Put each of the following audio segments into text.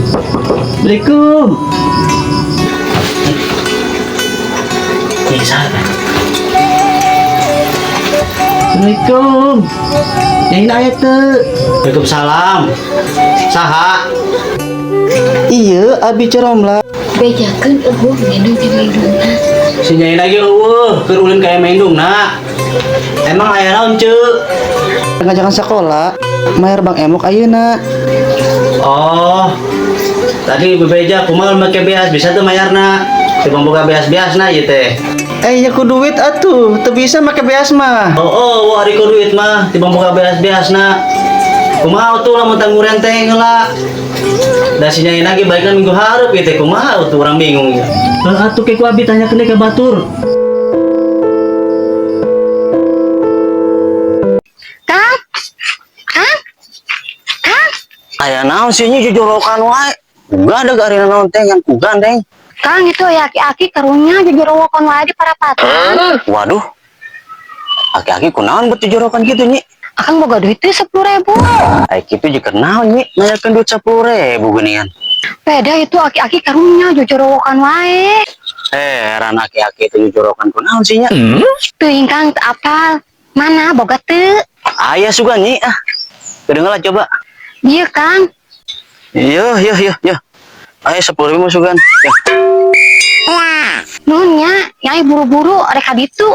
Assalamualaikum. Bisa. Assalamualaikum. Yang ini aya teu? Waalaikumsalam. Saha? Iya, abi Romlah. Bejakeun euweuh ngendong jeung indungna. Si Nyai lagi euweuh, keur ulin ka indungna. Emang aya naon, Ceu? Ngajakan sekolah, mayar Bang Emok ayeuna. Oh. Tadi bebeja kumaha make beas bisa tuh mayarna. Teu boga beas-beasna ieu teh. Eh, ya ku duit atuh, teu bisa make beas mah. Oh, wah ari ku duit mah teu boga beas-beasna. Kumaha tuh lamun tanggung renteng heula. Da si Nyai lagi baikna minggu hareup ieu teh, kumaha tuh, urang bingung ya. Atuh ke ku abi tanyakeun ka batur. Kang? Kang? Kang? Aya naon sih nya jujorokan wae. Uga ada arina naon teh ngan ku gandeng. Kang, itu ya aki-aki karunya jujorowokan wae di parapatan. Waduh. Aki-aki kunaon bet jujorokan gitu, Nyi? Akang boga duit teh 10.000. Ai kitu juga naon, Nyi? Nanyakeun duit 10.000 geuningan. Beda itu aki-aki karunya jujorowokan wae. Heran, aki-aki itu jujorokan kunaon sih nya? Teuing, Kang, teu apal. Mana boga teu? Aya sugan, Nyi, ah. Kedengar lah coba. Iya, Kang. Iya, iya, iya, iya. Aya 10.000 masukan. Ya. Nuhun nya, nyai buru-buru rek ka ditu.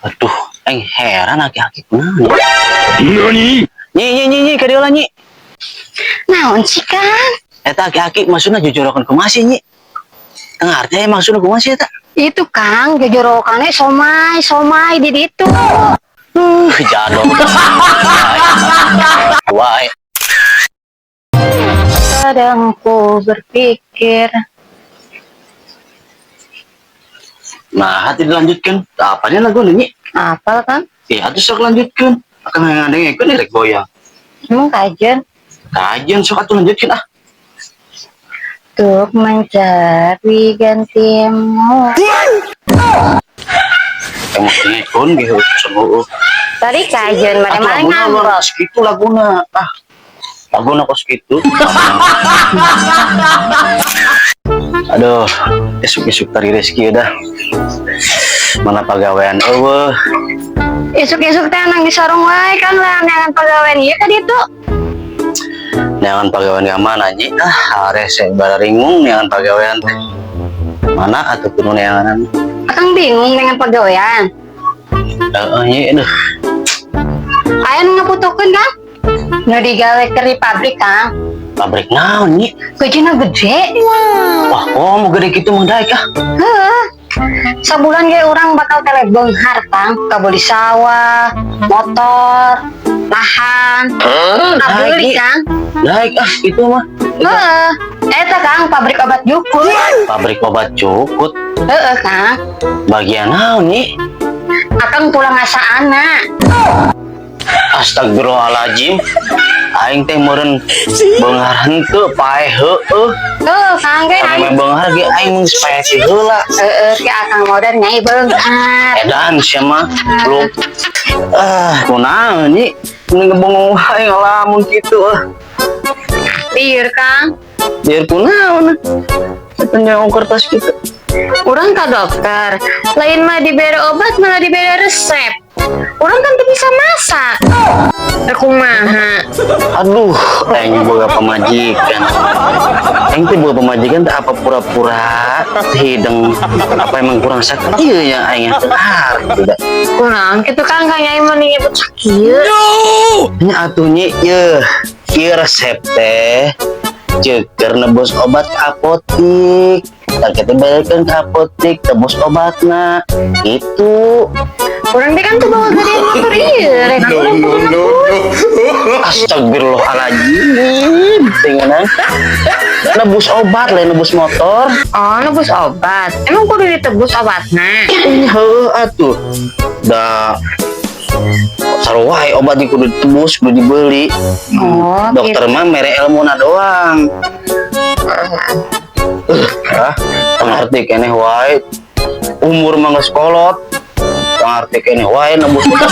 Aduh, aing heran aki-aki kunaon ya. Nyi, nyi, nyi, nyi, ka dieu lah, Nyi. Naon sih, Kang? Eta aki-aki maksudna jujorokan kumaha sih, Nyi? Teu ngarti aya maksudna kumaha sih eta? Itu, Kang, jujorowokannya somai, somai di ditu. Jadol. Wae. Kadang ku berpikir, Nah, hati dilanjutkan. Apanya lagu nyi? Apal, Kang? Ya, atuh sok lanjutkan. Akan ngadengkeun rek goyang. Emang kajen? Kajian, sok atuh lanjutkan ah. Untuk mencari gantimu. Emang dengekeun gitu semua. Tadi kajen mana Atuh mana laguna ngobrol. kos kitu laguna. Ah. Laguna kos kitu. Aduh, isuk-isuk tari rezeki dah. Mana pagawean euweuh. Isuk-isuk teh nang di sarung wae kan lah neangan pagawean ieu tadi tuh. Neangan pagawean ka mana, Nyi? Ah, rese bararingung neangan pagawean teh. Mana atuh kudu neanganan? Akang bingung dengan pagawean. Heeh, Nyi, aduh. Aya nu ngaputukeun, Kang? Nu digawe keur di pabrik, Kang. Pabrik naon, Nyi? Gajina gede. Wah, oh mau gede gitu mah daek ah. Heeh. Sabulan ge urang bakal tele beunghar, Kang. Kabeli sawah, motor, lahan. Kabeli, Naik, Nyi. Kang. Daek ah itu mah. Heeh. Eta, Kang, pabrik obat jukut. Pabrik obat cukut. Heeh, Kang. Bagian naon, Nyi? Akang pulang asa anak. Astagfirullahaladzim. Aing teh meureun beunghar henteu paeh heueuh. Heuh, Kang ge Sampai aing. Beunghar ge aing geus paeh si heula. Heeh, ke akang modern nyai beunghar. Edan sia mah lu. Ah, kunaon, Nyi? Ini ngebongong wae ngalamun kitu ah. Lieur, Kang. Biar kunaon. Eta nyong kertas gitu. Urang ka dokter, lain mah dibere obat malah dibere resep. Urang kan teu bisa masak. Rek kumaha? Aduh, aing boga pamajikan. Aing teh boga pamajikan teh apa pura-pura hideng, apa emang kurang sakit ieu ya aing teh ah tidak. Kunaon kitu, Kang, Kang Nyai mah nyebut sakieu? Nya atuh, Nyi, ye. Ieu resep teh ceuk nebus obat ke apotik. Tah kita balikeun ke apotik tebus obatna. Itu. Urang teh kan teu bawa gedean motor ieu, rek urang kudu nebus. Astagfirullahaladzim. Tinggalan. Nebus obat lain nebus motor. Oh, nebus obat. Emang kudu ditebus obatna? Heuh atuh. Da sarua wae obat di kudu ditebus, kudu dibeli. Oh, Dokter gitu. Mah mere ilmuna doang. Ah, ngerti keneh wae. Umur mah geus kolot. Ngerti keneh wae nebus obat.